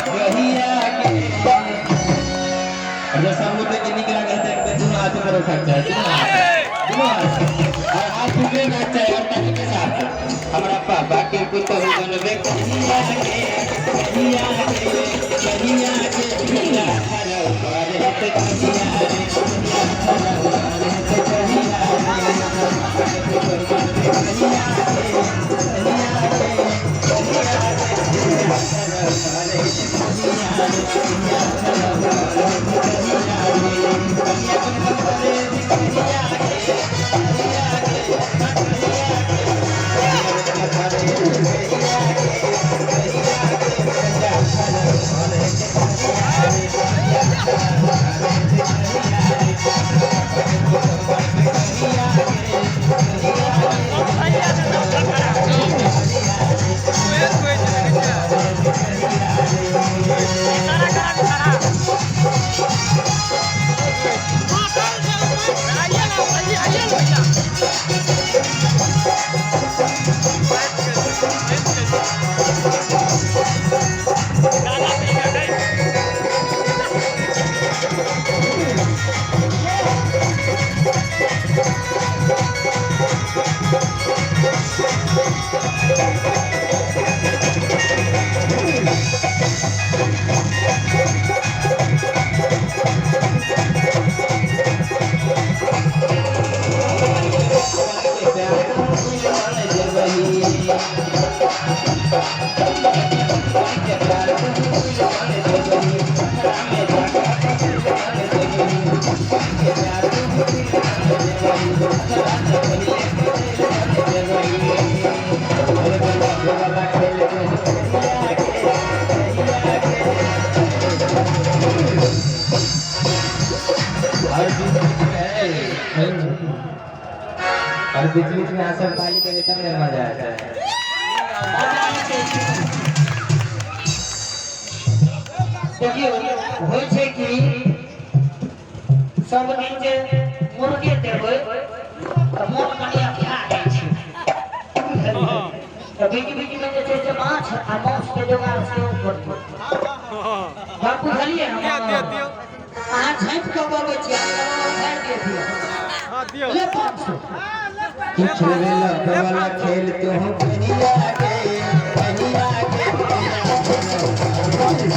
कहिया के। और जब सब गोटे के नीक लागल हेतै तऽ दुनू हाथ ऊपर उठा के चाही, दुनू हाथ, दुनू हाथ, और हाथ टूटले ना चाही और ताली के साथ। हमरा पापा के पुतहु बनबे कहिया के, कहिया के, कहिया के, कहिया खड़ा ऊपर हेतै कहिया रे, कहिया खड़ा ऊपर हेतै कहिया रे, पापा के पुतहु बनबे कहिया के, कहिया के, कहिया के, कहिया खड़ा ऊपर हेतै कहिया रे, कहिया खड़ा ऊपर हेतै कहिया रे, कहिया बनबे कहिया के, कहिया के, कहिया के, कहिया के, कहिया के, कहिया खड़ा ऊपर हेतै कहिया रे, कहिया खड़ा ऊपर हेतै कहिया रे, पापा के पुतहु बनबे कहिया के, कहिया के, कहिया खड़ा ऊपर हेतै कहिया रे, कहिया खड़ा ऊपर हेतै कहिया रे। और बीच बीच में आसम ताली बजे तब ना मजा आता है। देखियौ, होइ छै कि सब दिन जे मुर्गे देबै तऽ मोन कनि अखिया जाइ छै, तऽ बीच बीच मे जे छै से माछ आ मांस के जोगाड़ सेहो करतै। बात बुझलियै? हम अहाँ झाँपि कऽ बजै छी, अहाँ झाड़ि दिअ, ले 500। कि खेलबे वाला खेल तू कहिया के, कहिया के, तोहर हो जाई।